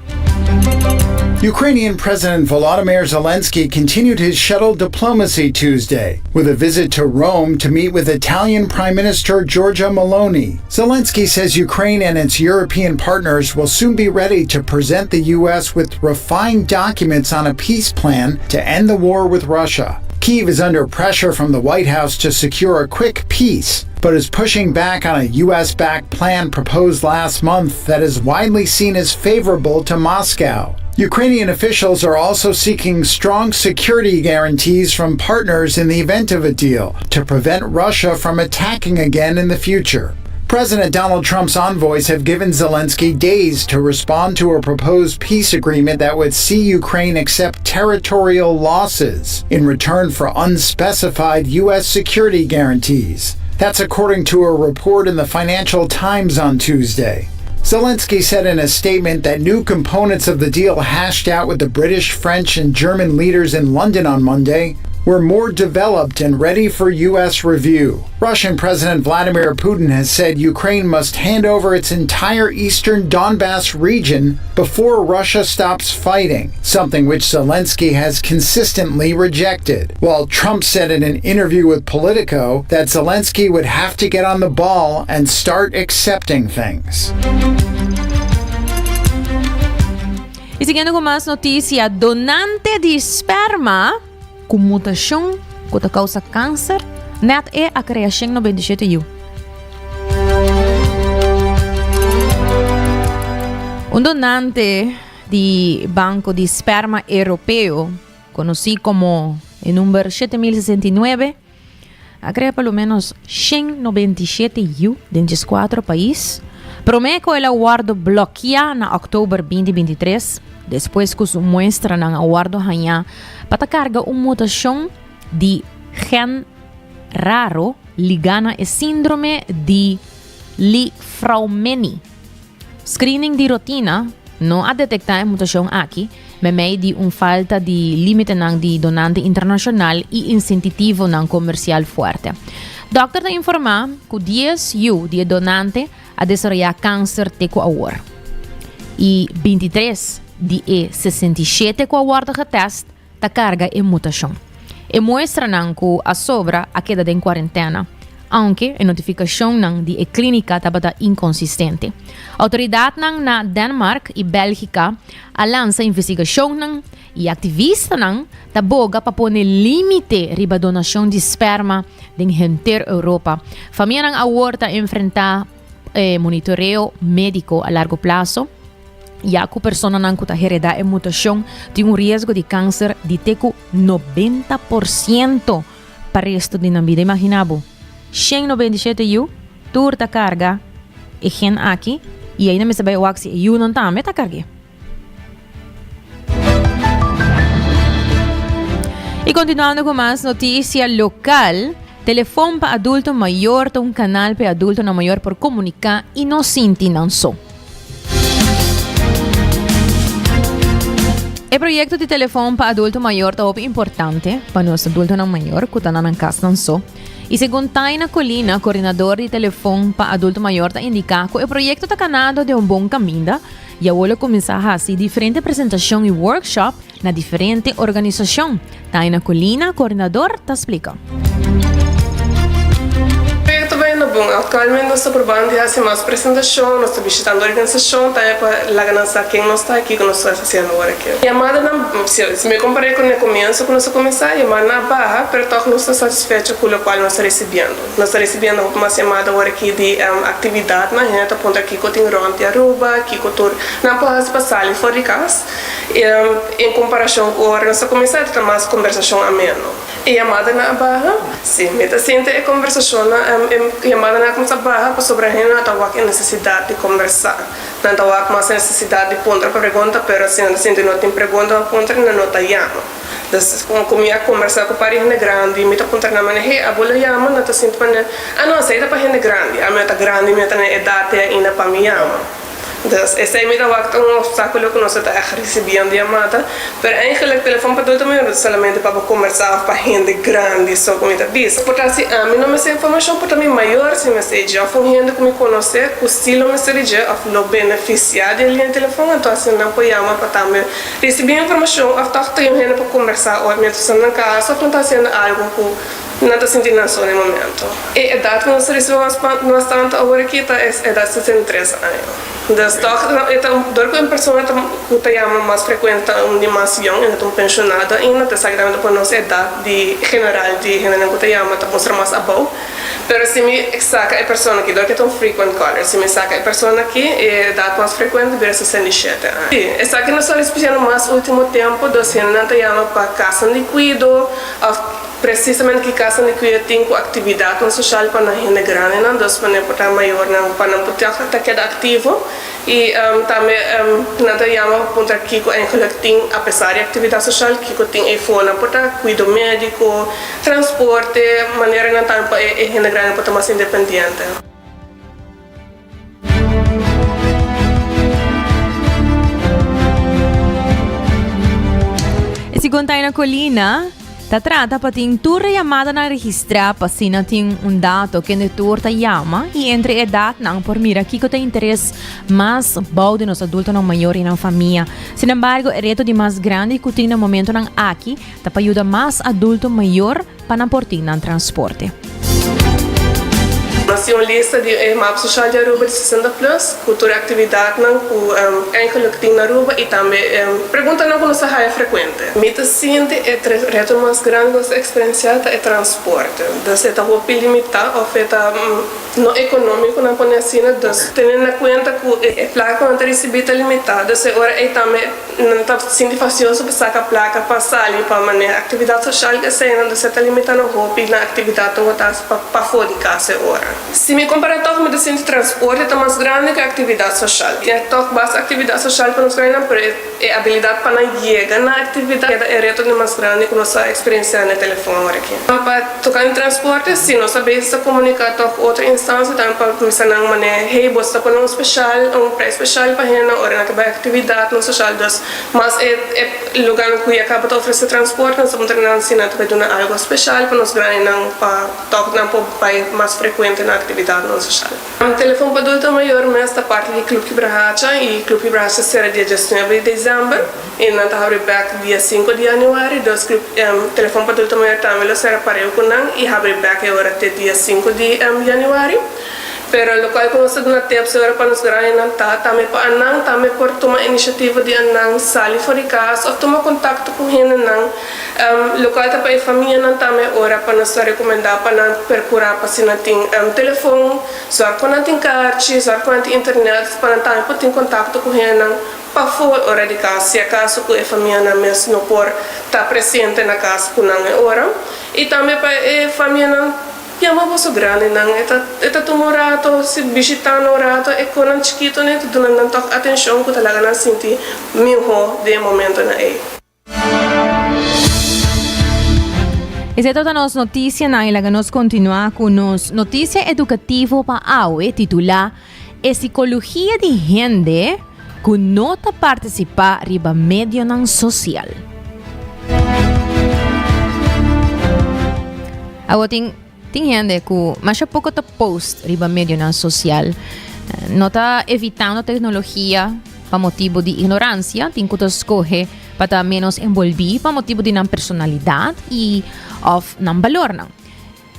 Ukrainian President Volodymyr Zelensky continued his shuttle diplomacy Tuesday with a visit to Rome to meet with Italian Prime Minister Giorgia Meloni. Zelensky says Ukraine and its European partners will soon be ready to present the U.S. with refined documents on a peace plan to end the war with Russia. Kyiv is under pressure from the White House to secure a quick peace, but is pushing back on a U.S. backed plan proposed last month that is widely seen as favorable to Moscow. Ukrainian officials are also seeking strong security guarantees from partners in the event of a deal to prevent Russia from attacking again in the future. President Donald Trump's envoys have given Zelensky days to respond to a proposed peace agreement that would see Ukraine accept territorial losses in return for unspecified U.S. security guarantees. That's according to a report in the Financial Times on Tuesday. Zelensky said in a statement that new components of the deal hashed out with the British, French, and German leaders in London on Monday were more developed and ready for U.S. review. Russian President Vladimir Putin has said Ukraine must hand over its entire eastern Donbass region before Russia stops fighting, something which Zelensky has consistently rejected. While Trump said in an interview with Politico that Zelensky would have to get on the ball and start accepting things. Y siguiendo cu mas noticia, donante di sperma cu mutacion cu ta causa cancer, net e a crea 197 yiu. Un donante di banco di sperma europeo, conoci como e number 7069, a crea por lo menos 197 yiu den 14 pais. Prome cu el a wordo blokia na october 2023. despues ku su muestranan a wòrdu hañá pa ta karga un mutashon di gen raro ligá na e síndrome di Li-Fraumeni. Screening di rotina no a detektá e mutashon aki, meimei di un falta di límitenan di donante internashonal i insentitivonan komersial fuerte. Dòkter ta informá ku dies yu di e donante a desaroyá kanser te ku awor. I bintitres di e 67 ku a wòrdu getèst ta karga e mutashon. E muestranan ku a sobra a keda den kuarentena, aunke e notifikashonnan di e klínika tabata inkonsistente. Outoridatnan na Denmark i Bèlgika a lansa investigashonnan i aktivistanan ta boga pa pone límite riba donashon di sperma den henter Europa. Famianan awor ta enfrentá monitoreo médiko a largo plaso. Ya ku personanan ku ta heredá e mutashon tin un riesgo di kanser di te ku 90% pa resto di nan bida. Imaginá bo, 197 yu tur ta karga e gen aki i ainda mester bai wak si e yunan tambe ta karg'é. I kontinuando ku mas notisia lokal, telefon pa adulto mayor ta un kanal pa e adultonan mayor por komuniká i no sinti nan so. E proyekto di telefon pa adulto mayor ta hopi importante pa nos adultonan mayor ku ta na nan kasnan so. I segun Taina Colina, koordinador di telefon pa adulto mayor ta indiká ku e proyekto ta kanando den un bon kaminda i awor lo kuminsá hasi diferente presentashon i workshop na diferente organisashon. Taina Colina, koordinador, ta splika. Proyecto ta bayendo bon. Actualmente nos ta probando di haci mas presentacion, nos ta bishitando organisacion tambe pa laga nan sa ken nos ta y kico nos ta haciendo awor aki. Yamadanan, si mi compara cu na e comienzo cu nos a cuminsa, yamadanan a baha, pero toch nos ta satisfecho cu locual nos ta ricibiendo. Nos ta ricibiendo hopi mas yamada awor aki di actividadnan, hende ta puntra kico tin rond di Aruba, kico tur nan por haci pa sali for di cas. En comparacion cu ora nos a cuminsa, ta mas combersacion ameno. E yamadanan a baha? Si, mi ta sinti e combersacionnan, e yamadanan a cuminsa baha pasobra hende no ta wak e necesidad di combersa. Nan ta wak mas e necesidad di puntra pregunta, pero si nan ta sinti no tin pregunta pa puntra, nan no ta yama. Dus, como cu mi a combersa cu par di hende grandi, mi ta puntra nan manera, hey, abo lo yama? Nan ta sinti manera, ah no, esey ta pa hende grandi. Ami no ta grandi, mi no ta na e edad te ainda pa mi yama. Dus esei mi ta wak ta un obstáculo ku nos ta ègt risibiendo yamada. Pero eigenlijk telefòn pa adulto mayor no ta solamente pa bo kombersá òf pa hende grandi so ku mi ta bisa. Por ta si ami no mester informashon, por ta mi mayor si mester dje òf un hende ku mi konosé ku si lo mester di dje òf lo benefisiá di e liña di telefòn, anto asina nan por yama pa tambe risibí informashon òf tòg tin un hende pa kombersá ora mientras nan na kas òf nan ta hasiendo algu ku Nan ta sinti nan so na e momento. E edat ku nos ta risibi mas mas tantu awor aki ta e edat 63 aña. Dus tòg e ta dor ku un persona ta ku ta yama mas frekuente ta un di mas yòn e no ta un penshonado ainda ta esakitamente por nos edat di general di hendenan ku ta yama ta mustra mas abou. Pero si mi saka e persona aki dor ku e ta un frequent caller si mi saka e persona aki e edat mas frekuente bira 67 aña. Si, esaki nos ta risibiendo mas ultimo tempu dos hendenan ta yama pa kasanan di kuido òf Precisamente ki casanan di cuido tin cu actividadnan social pa nan hende grandenan, dus pa nan por ta mayornan, pa nan por ta keda activo y tambe nan ta yama pa puntra kico eigenlijk tin apesar di actividad social, kico tin eyfor, nan por ta cuido medico, transporte, maneranan tambe pa e hende grandi por ta mas independiente. E segun Taina Colina, ta trata pa tin tur e yamadanan registrá pa asina tin un dato kende tur ta yama i entre e edatnan por mira kiko ta interes mas bou di nos adultonan mayor i nan famia. Sin embargo, e reto di mas grandi ku tin na momentonan aki ta pa yuda mas adulto mayor pa nan por tin nan transporte. Nos tin un lista di e map social di Aruba di 60 plus cu tur e actividadnan cu eigenlijk tin na Aruba y tambe preguntanan cu nos ta haya frecuente. Mi ta sinti e reto mas grandi cu nos ta experiencia ta e transporte. Dus e ta hopi limita of e ta no economico nan pone asina. Dus tene na cuenta cu e placa cu nan ta ricibi ta limita. Dus e ora ey tambe Nan ta sinti fastioso pa saka plaka pa sali pa manera aktividat soshal ku esei nan ta limita nan hopi na aktividatnan ku ta hasi pa pafó di kas e ora. Si mi compara toch mi ta sinti transporte ta mas grandi cu e actividad social. Tin toch basta actividad social pa nos grandinan pero e abilidad pa nan yega na actividad keda e reto di mas grandi cu nos ta experiencia na e telefon awor aki. Pa tocante transporte si nos a bezig ta comunica toch cu otro instancia tambe pa bisa nan mane hey boso ta pone un special un prijs special pa hendenan ora nan ta bay actividadnan social dus mas e e lugarnan cu ya caba ta ofrece transporte nos ta puntra nan si nan ta bay duna algo special pa nos grandinan pa Tòg nan por bai mas frekuente na aktividatnan soshal. Telefon pa adulto mayor mes ta parti di Club Kibrahacha i Club Kibrahacha sera dia diesnuebe di desèmber i nan ta habri bèk dia sinku di yanüari. Dus Club Telefon pa adulto mayor tambe lo sera pareu ku nan i habri bèk e ora te dia sinku di yanüari. Pero lokual ku nos ta duna tips e ora pa nos grandinan ta tambe pa anan tambe por tuma inisiativa di anan sali for di kas òf tuma kontakto ku hendenan. Lokual ta pa e famianan tambe ora pa nos ta rekomendá pa nan perkurá pa si nan tin telefon, sòrg ku nan tin karchi, sòrg ku nan tin internet pa nan tambe por tin kontakto ku hendenan pafó e ora di kas si akaso ku e famianan mes no por ta presente na kas ku nan e ora. I tambe pa e famianan yama boso grandinan e ta e ta tuma un rato si bishitá nan un rato e konan chikitonan e ta duna nan tòg atenshon ku ta laga nan sinti mihó den e momentonan ei. Esei tabata nos noticianan y laga nos continua cu nos noticia educativo pa awe titula E psicologia di hende cu no ta participa riba medionan social. Awo tin Tin hende ku masha poko ta post riba medionan sosial. No ta evitando teknologia pa motibu di ignoransia, tin ku ta skohe pa ta ménos enbolbí pa motibu di nan personalidat i òf nan balornan.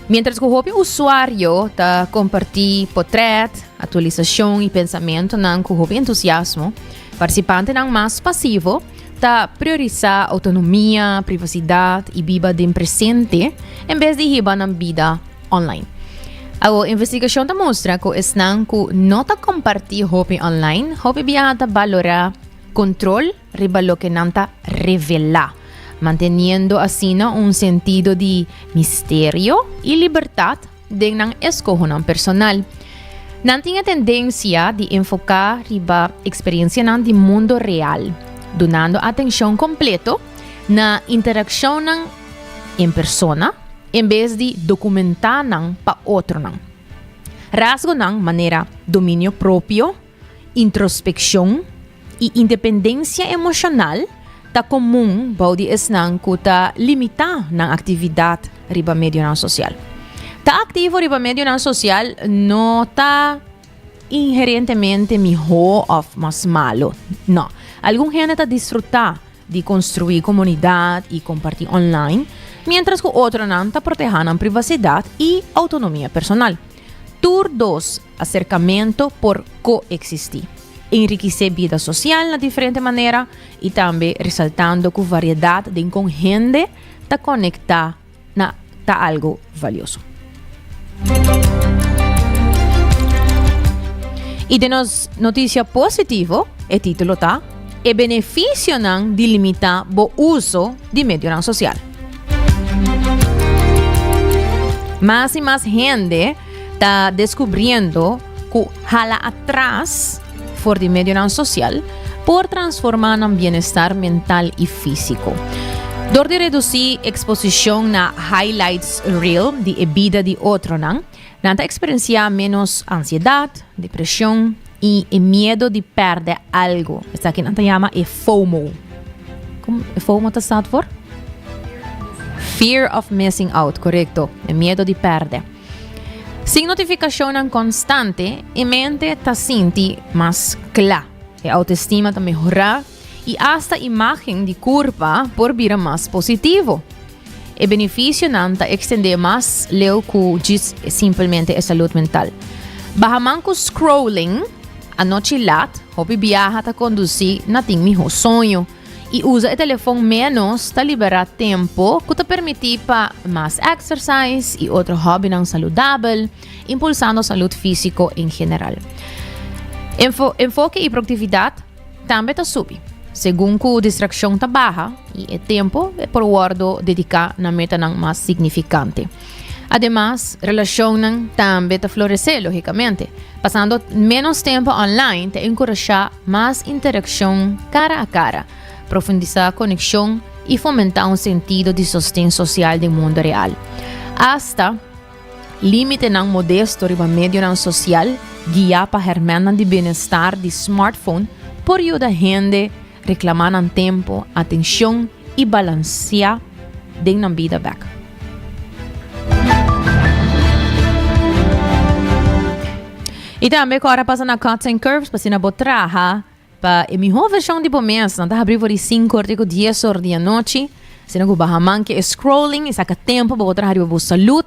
Miéntras ku hopi usuario ta kompartí potrèt, aktualisashon i pensamentunan ku hopi entusiasmo, partisipantenan mas pasivo ta priorisá outonomia, privasidat i biba den presente en bes di hiba nan bida online. Awor, investigashon ta mustra ku esnan ku no ta kompartí hopi online, hopi biaha ta balorá kontrol riba loke nan ta revelá, manteniendo asina un sentido di misterio i libertat Den nan eskohonan personal. Nan tin e tendensia di enfoká riba eksperensianan di mundo real, dunando atenshon kompleto na interakshonnan en persona en bes di dokumentá nan pa otronan. Rasgonan manera dominio propio, Introspekshon i independensia emoshonal ta komun bou di esnan ku ta limitá nan aktividat riba medionan sosial. Ta aktivo riba medionan sosial no ta inherentemente mihó òf mas malu. No. Algun hende ta disfrutá di konstruí komunidat i kompartí online, miéntras ku otronan ta protehá nan privasidat i outonomia personal. Tur dos aserkamento por koeksistí, enrikisé bida sosial na diferente manera i tambe resaltando ku variedat den kon hende ta konektá na ta algu valioso. I den nos notisia positivo, e título ta E benefisionan di limitá bo uso di medionan sosial. Mas i mas hende ta deskubriendo ku hala atras for di medionan sosial por transformá nan bienestar mental i físiko. Dor di redusí eksposishon na highlights reel di e bida di otronan, nan ta eksperensiá ménos ansiedat, depreshon i e miedo di pèrdè algu. Esaki nan ta yama e FOMO. Kon e FOMO ta staat voor? Fear of missing out, korekto. E miedo di pèrdè. Sin notifikashonnan konstante, e mente ta sinti mas kla. E autoestima ta mehorá i asta imágen di kurpa por bira mas positivo. E benefisionan ta ekstendé mas leu ku djis simpelmente e salud mental. Baha man ku scrolling anochi lat, hopi biaha ta kondusí na tin mihó soño. I usa e telefon ménos ta liberá tempu ku ta permití pa mas exercise i otro hòbinan saludabel, impulsando salud físiko en general. Enfo, enfoke i produktividat tambe ta subi segun ku distrakshon ta baha i e tempu por wòrdu dediká na metanan mas signifikante. Ademas, relashonnan tambe ta floresé, lógikamente. Pasando ménos tempu online ta enkurashá mas interakshon kara a kara, profundisá konekshon i fomentá un sentido di sosten sosial den mundu real. Asta límitenan modesto riba medionan sosial guiá pa hèrmènnan di bienestar di smartphone por yuda hende Reklamá nan tempu, atenshon i balansiá den nan bida bèk. I tambe ku ora pasa na Cuts and Curves pa asina bo traha pa e mihó vershon di bo mes. Nan ta habrí for di sinku or te ku dies or di anochi. Asina ku baha man ke e scrolling i saka tempu pa bo traha riba bo salud.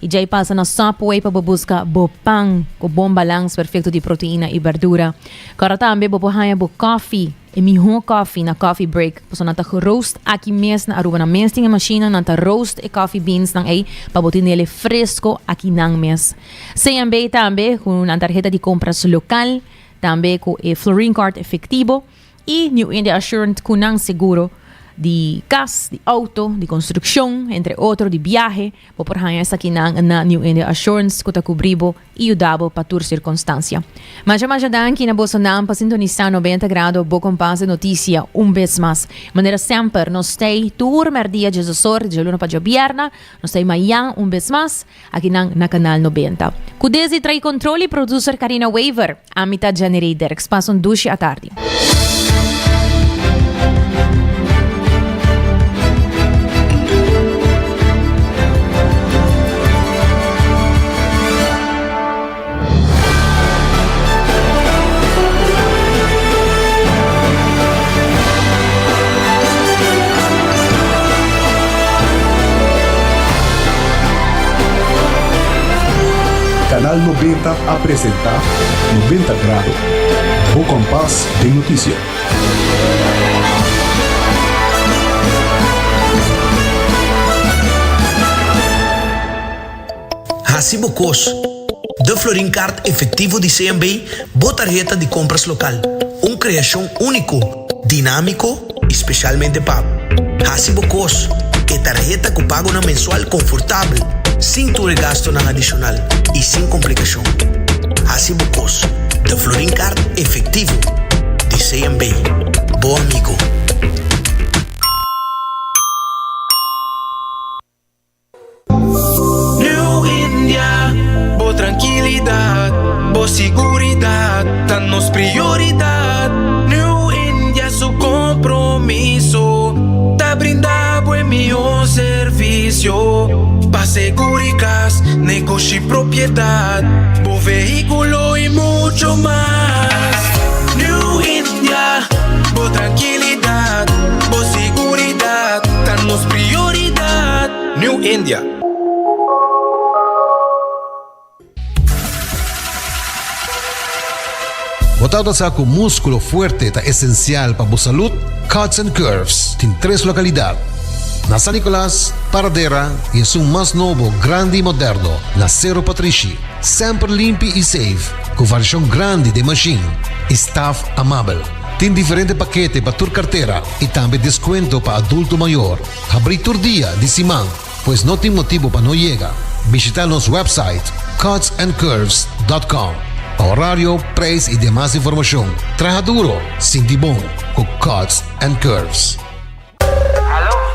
I djei pasa na Subway pa bo buska bo pan ku bon balans perfekto di proteina i berdura. Kòrda tambe bo por haña bo kòfi, e mihó kòfi na Coffee Break, pasobra nan ta roast aki mes na Aruba. Nan mes tin e mashina, nan ta roast e kòfi beans nan ei pa bo tinele fresko aki nan mes. CMB tambe ku nan tarheta di kompras lokal, tambe ku e Florin Card efektibo. I New India Assurance ku nan seguro di kas, di outo, di konstrukshon, entre otro di biahe. Bo por haña esakinan na New India Assurance ku ta kubri bo i yuda bo pa tur sirkunstansia. Masha masha danki na bosonan pa sintonisá 90 Grado Bo Kompas de Notisia un bes mas. Manera semper nos stay tur mèrdia djesosor, djaluna pa djabièrna. Nos stay mayan un bes mas. Akinan na Canal 90. Cu Desi trae control y producer Carina Wever. Ami ta Jenny Ray Derks. Pasa un dushi atardi. Canal 90 a presenta 90 Grado, bo kompas den notisia. Hasi bo kos. De Florin Card efectivo di CMB, bo tarheta di compras local. Un creacion unico, dinamico y specialmente pa bo. Hasi bo kos. E tarheta cu pagonan mensual confortabel, sin tur e gastonan adicional y sin complicacion. Hasi bo kos. De Florin Card efectivo di CMB. Bo amigo. New India, bo trankilidat, bo siguridat ta nos prioridat. New India su kompromiso ta brinda bo e mihó servisio pa seguri kas, negoshi, propiedat, bo vehíkulo i mucho mas. New India, bo trankilidat, bo siguridat ta nos prioridat. New India. Bo tabata sa ku múskulo fuerte ta esensial pa bo salud? Cuts and Curves tin tres lokalidat, na San Nicolas, Paradera i esun mas nobo, grandi i moderno na Sero Patrishi. Semper limpi i safe, ku variashon grandi den mashin i staf amabel. Tin diferente pakete pa tur kartera i tambe deskuento pa adulto mayor. Habrí tur dia di siman, pues no tin motibu pa no yega. Bishita nos website cutsandcurves.com pa horario, prijs i demas informashon. Traha duro, sinti bon ku Cuts and Curves.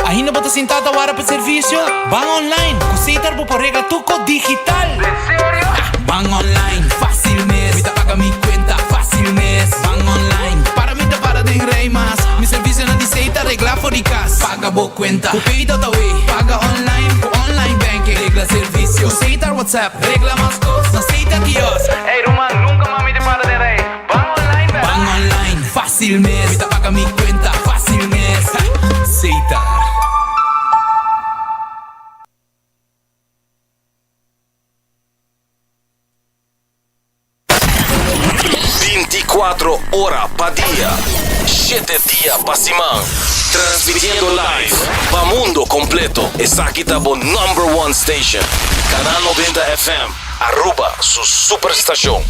Ainda bo ta sintá ta wara pa servisio? Ban online! Ku Setar bo por regla tur kos digital! Ban online, fácil mes! Mi ta paga mi kuenta, fácil mes! Ban online, para mi ta para den rei mas! Mi servisionan di Setar regla for di kas! Paga bo kuenta ku Pay.awe! Paga online ku online banking! Regla servisio ku Setar WhatsApp! Regla mas kos na Setar Kiosk! Ey ruman, nunka mas mi ta para den rei! Ban online bèr! Ban online, fácil mes! Mi ta paga mi kuenta, fácil mes! Setar. Binticuatro ora pa dia, shete dia pa siman. Transmitiendo live pa mundo completo. Esaki ta bo number one station. Canal 90 FM, Aruba su superstacion.